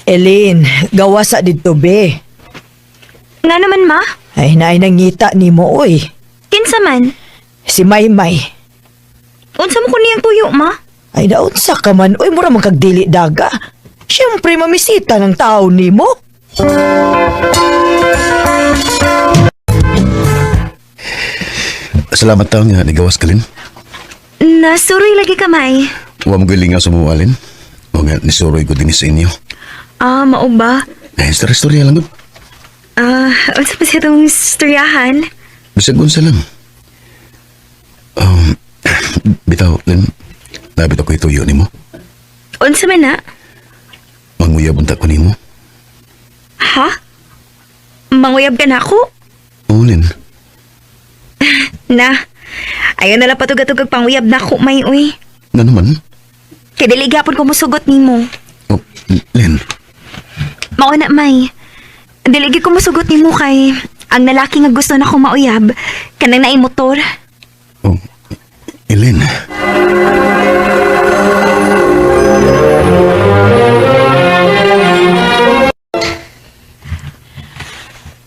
Elin, gawa sa didto be. Nga naman, ma? Ay, naay nangita nimo oy. Kinsa man? Si Maymay. Unsa mo ko niyang tuyo, ma? Ay, naunsa ka man, oy, mura man kag dili daga. Siyempre, mamisita ng tao nimo. Salamat taon nga nigawas ka, Lin. Nasuroy lagi kamay. Wa mo gilingaw sa muwalin. O nga, nisuroy ko din sa inyo. Ah, mao ba? Eh, istorya lang gud. Ah, unsa pa siya tong istoryahan? Bisag unsa lang. Um, bitaw, Lin, nabit ako ituyo nimo. Unsa man na? Manguyab unta ko nimo. Ha? Manguyab ka na ako? Oo, Lin. Na. Ayaw na lang patugatugang panguyab na ako, may uy. Nga naman. Kay dili gapon ko musugot nimo. Oh, Lin. Mao na, may. Dili gyud ko musugot nimo kay ang lalaki nga gusto na ko mauyab kanang naay motor. Oh, Elin.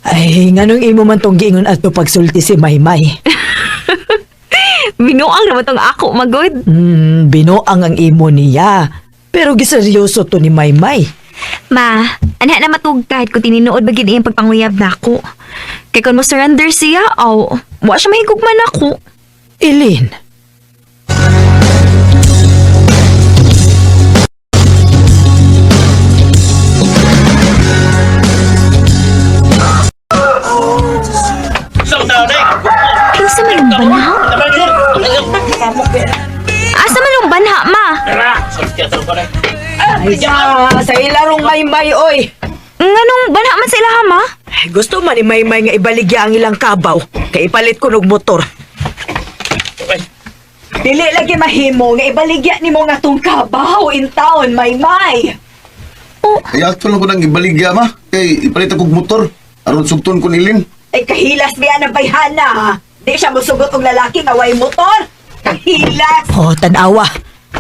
Ay, nganong imo man tong giingon ato pagsulti si Maymay. Binuang naman tong ako, magod. Binuang ang imo niya. Pero giseryoso to ni Maymay. Ma, ana na matugkad kung tininuod ba gid iyang pagpanguyab nako. Kay kung mo surrender siya, aw, wa siya mahigugman ako. Ilin, Kinsa man ang banha? Asa man ang banha, ma? Ay, sa ilarong Maymay, oy. Nganong banha man sila, ha, ma? Ay, gusto man ni Maymay nga ibaligya ang ilang kabaw. Kay ipalit ko nog motor. Dili lagi mahimo nga ibaligya nimo nga tong kabaw in town, Maymay. Ay, actual ko nang ibaligya, ma. Kay ipalit akong motor. Aron sugton ko nilin. Ay kahilas biya ng bayhana. Ha? Di siya musugot og lalaki nga way motor. Kahilas. Oh, tanawa.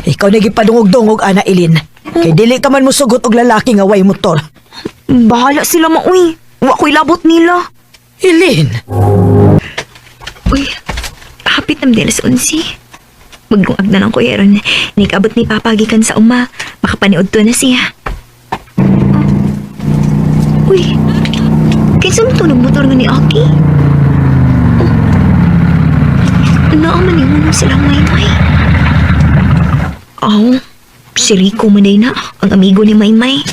Ikaw na gipadungog-dungog ana Ilin. Kay dili ka man musugot og lalaki nga way motor. Bahala sila, ma, uy. Wa ko'y labot nila. Ilin. Uy, hapit na din sa unsi. Magungag na lang ko yaron. Nikabot ni Papa gikan sa uma. Makapaniod to na siya. Oh. Uy, kinsa mo tunog motor nga ni Aki? Oh. Naaman yung silang Maymay. Aw, si Rico manay na, ang amigo ni Maymay.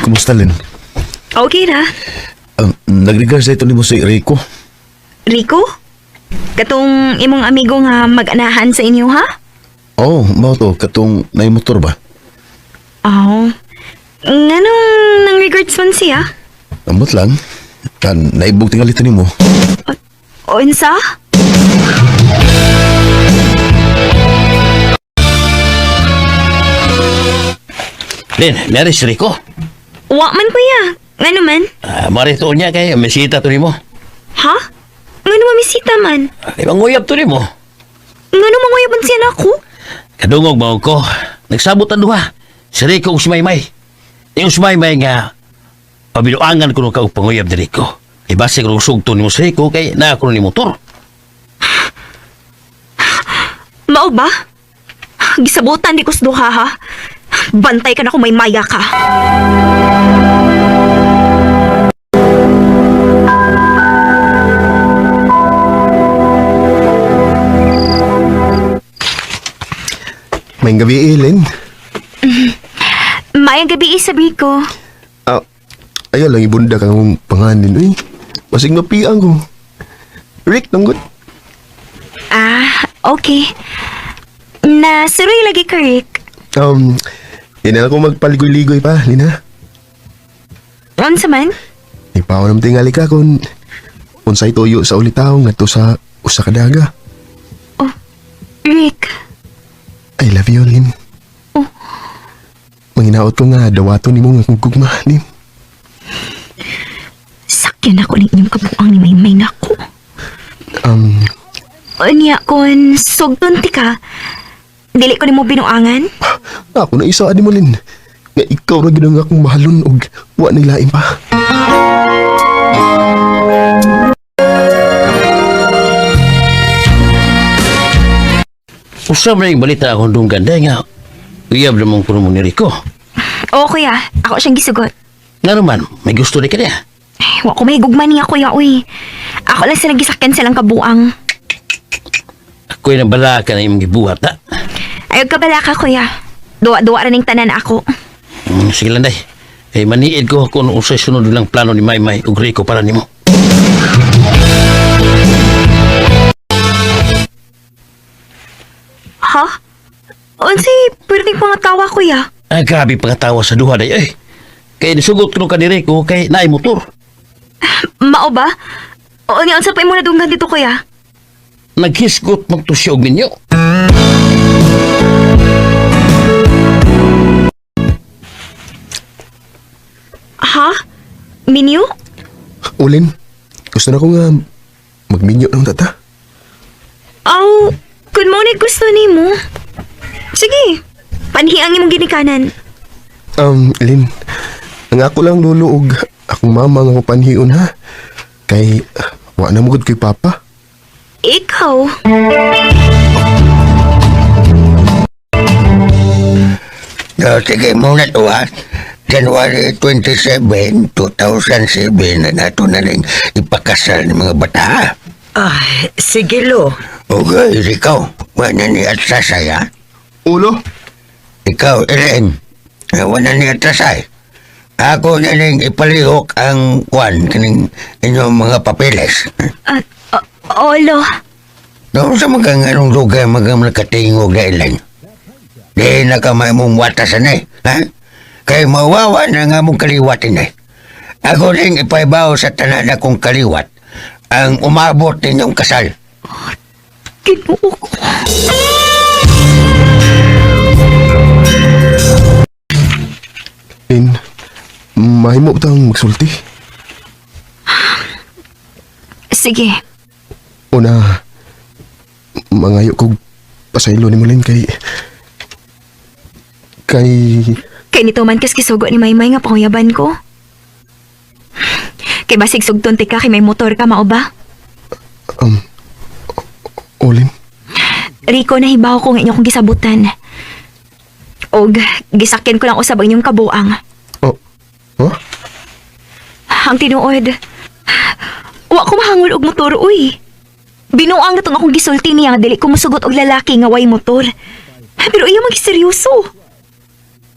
Kumusta, Lin? Okay ra. Nagregards ito nimo si Rico. Rico? Katong imong amigo nga mag-anahan sa inyo, ha? Oh, mao to katong nay motor ba? Oo. Nganong nang regards man siya? Amot lang. Kan naibog tingali ito nimo. Unsa? Lin, meron si Rico. Wa man kuya. Ngano man? Ah, marito niya kay misita to nimo. Ha? Ngano mamisita man? Ay, manguyab to nimo. Ngano manguyaban siya nako? Kadungog mao ko. Nagsabot ang duha. Si Rico ug si Maymay. Yung si Maymay nga pabiluangan ko ka og panguyab ni Rico. Kay base ko sugto nimo si Rico kay naa ko ni motor. Mao ba? Gisabutan di ko sa duha ha. Bantay ka na kung may maya ka. May gabi, Ellen. Maayong gabi isabi ko. Ah, ayaw lang ibunda kang panganin, uy. Masig mapiang ko. Rick, nanggot. Ah, okay. Nasuroy lagi ka, Rick. Di na ako magpaligoy-ligoy pa, Lina. Unsa man? Ipaw nam tingali ka kung unsay tuyo sa ulitaw ngadto sa usa ka daga. Oh, Rick. I love you, Lin. Oh. Manginaot ko nga dawaton nimo nga kung gugma, Lin. Sakyan ako ng inyong kabuang ni Maymay nako. Um, Unya, kung sugton ti ka, Dili ko nimo binuangan. Ako na isa ani mo, Lin. Nga ikaw ra gyud ang akong mahalon og wa nay lain pa. Usa man yung balita akong dunggan day nga. Uyab namang kuno mo ni Rico. Oo kuya, ako siyang gisugot. Nga naman, may gusto ni kanya. Ay, wa ko may gugma niya kuya uy. Ako lang silang gisakyan silang kabuang. Ako'y nabala ka na imong gibuhat ha. Ayaw ka bala ka kuya. Duwa-duwa ra ning tanan ako. Sige lang day. Kay maniid ko kung usay sunod lang plano ni Maymay ug Rico para nimo. Ha? Unsay perting pangatawa kuya? Ah, grabe pangatawa sa duha day eh. Kay nisugot ko ka ni Rico kay naay motor. Mao ba? Oo nga, unsa pa imo nadunggan dito kuya? Naghisgot man to siya og minyo. Ha? Minyo? Ulin, gusto na ko nga magminyo ng tata. Aw, kun mo ni gusto nimo. Sige. Panhi ang imong ginikanan. Lin, ang ako lang lolo og akong mama nga mapanhion ha. Kay wa na mo gud kay papa. Ikaw. No, sige muna to ha. January 27, 2007 na nato na rin ipakasal ng mga bata. Ha? Ay, sige lo. Okay, ikaw, wala ni Atrasay ha? Ulo? Ikaw, Ellen, wala ni Atrasay. Ako na rin ipalihok ang kwan kining inyong mga papeles. Ah, olo. Noon sa mga anong lugar mga nakatingog na ilan. Di na ka may mong watasan eh. Ha? Kay mawawa na nga mong kaliwatin eh. Ako rin ipaibaw sa tanan akong kaliwat ang umabot ninyong kasal. Ginoo ko. Lin, mahimo tang magsulti. Sige. Una, mangayo kog pasaylo ni mo Lin kay kay Kay nito man kas kisugo ni Maymay nga panguyaban ko. Kay basig sugton ti ka kay may motor ka mao ba? um Olin. Rico, nahibaw ko nga inyo kong gisabutan. Og gisakyan ko lang usab ang inyong kabuang. Oh. Huh? Ang tinuod. Wa ko mahangol og motor uy. Binuang na tong akong gisulti niya nga dili ko mosugot og lalaki nga way motor. Pero iya man seryoso.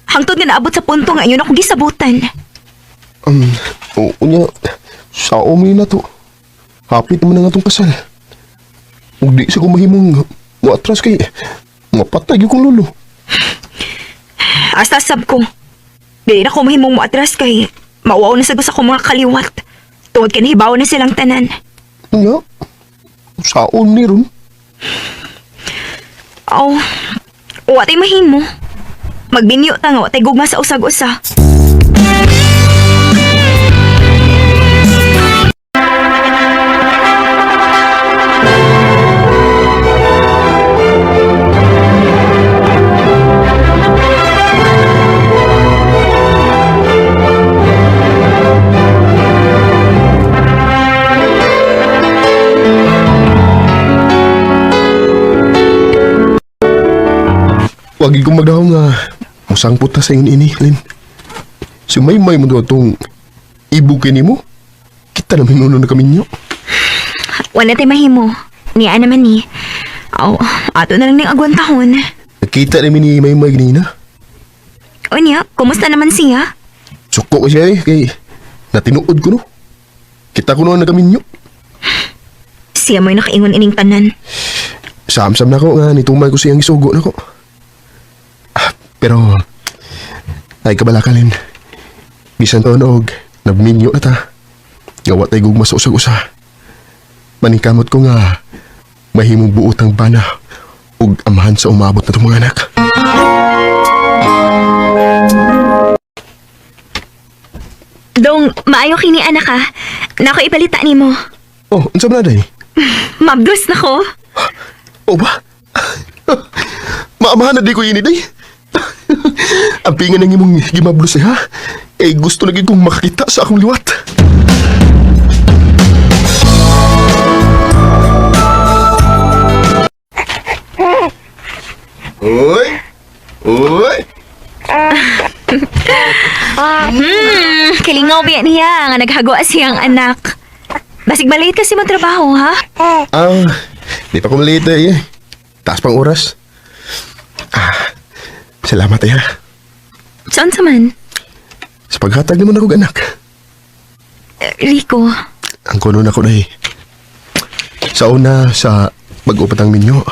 Hangtod nga naabot sa punto nga inyo na akong gisabutan. Um, unya, sa umi na to. Hapit naman na nga tong kasal. Ug di sa ko mahimong moatras kay mapatay gyud kong lolo. Asta sab ko. Dili na ko mahimong moatras kay mauwaw na sa gusto ko mga kaliwat. Tungod kay nahibaw na silang tanan. Unya, saon ni ron. Aw, wa tay mahimo. Magbinyo ta nga wa tay gugma sa usag-usa. Wag kong magdaw nga musangpot ta sa ingon ini, Lin. Si Maymay mo daw tong ibukin nimo. Kita na minuno na kami niyo. Wala tay mahimo. Niya naman ni. Aw, ato na lang ning agwantahon. Nakita namin ni Maymay ganina. Unya, kumusta naman siya? Suko ko siya eh, kay natinuod ko no. Kita ko noon na kami niyo. Siya mo'y nakaingon ining tanan. Samsam na ko nga, nitumay ko siyang isugo na ko. Ah, pero, ay kabalakalin. Bisan taon og, nagminyo na ta. Gawa tay gugma sa usag-usa. Maningkamot ko nga, mahimong buot ang bana ug amahan sa umabot na itong mga anak. Dong, maayo kini anak ha. Nako ipalita nimo. Oh, unsa man na day? Mabdos na ko. O ba? Maamahan na di ko ini, day. Ang pingan ng imong gimablos eh, ha? Eh, gusto na gid kong makakita sa akong liwat. Uy! Uy! Kalingaw biya niya nga naghago siyang anak. Basig maliit kasi mo trabaho, ha? Ah, di pa ko malate eh. Taas pang oras. Ah, salamat eh ha. Saan sa man? Sa paghatag naman ako anak. Eh, Rico, Ang kuno na ko na eh. Sa una, sa pag-upat ang minyo.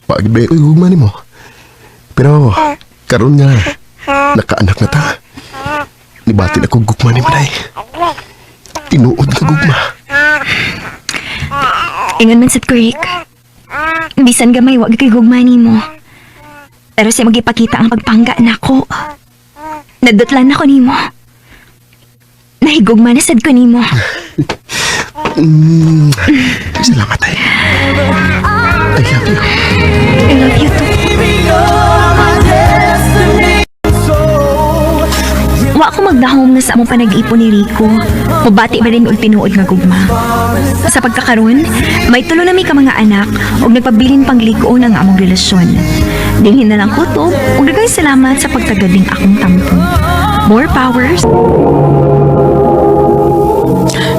Pagbe, uy, gugma nimo. Pero, karon nga, nakaanak na ta. Nibati na kong gugma ni Maday. Tinuod nga gugma. Ingon man sad ko, Rick. Bisan gamay, wag kay gugma nimo. Pero siya magipakita ang pagpangga nako. Nadutlan ako nimo. Nahigugma na sad ko nimo. Salamat ay. I love you. I love you too. Wa ko magdahom nga sa among panag-ipon ni Rico. Mubati ba rin og tinuod nga gugma. Sa pagkakaron, may tulo na mi ka mga anak ug nagpabilin pang lig-on ang among relasyon. Dinhin na lang kutob ug daghang salamat sa pagtagaling akong tampo. More powers.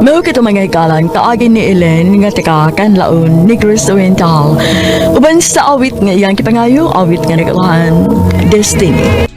Mao kito mga hikalang kaagi ni Ellen nga tika kanlaon ni Chris Oriental. Uban sa awit nga iyang kipangayo, awit nga nagalahan, Destiny.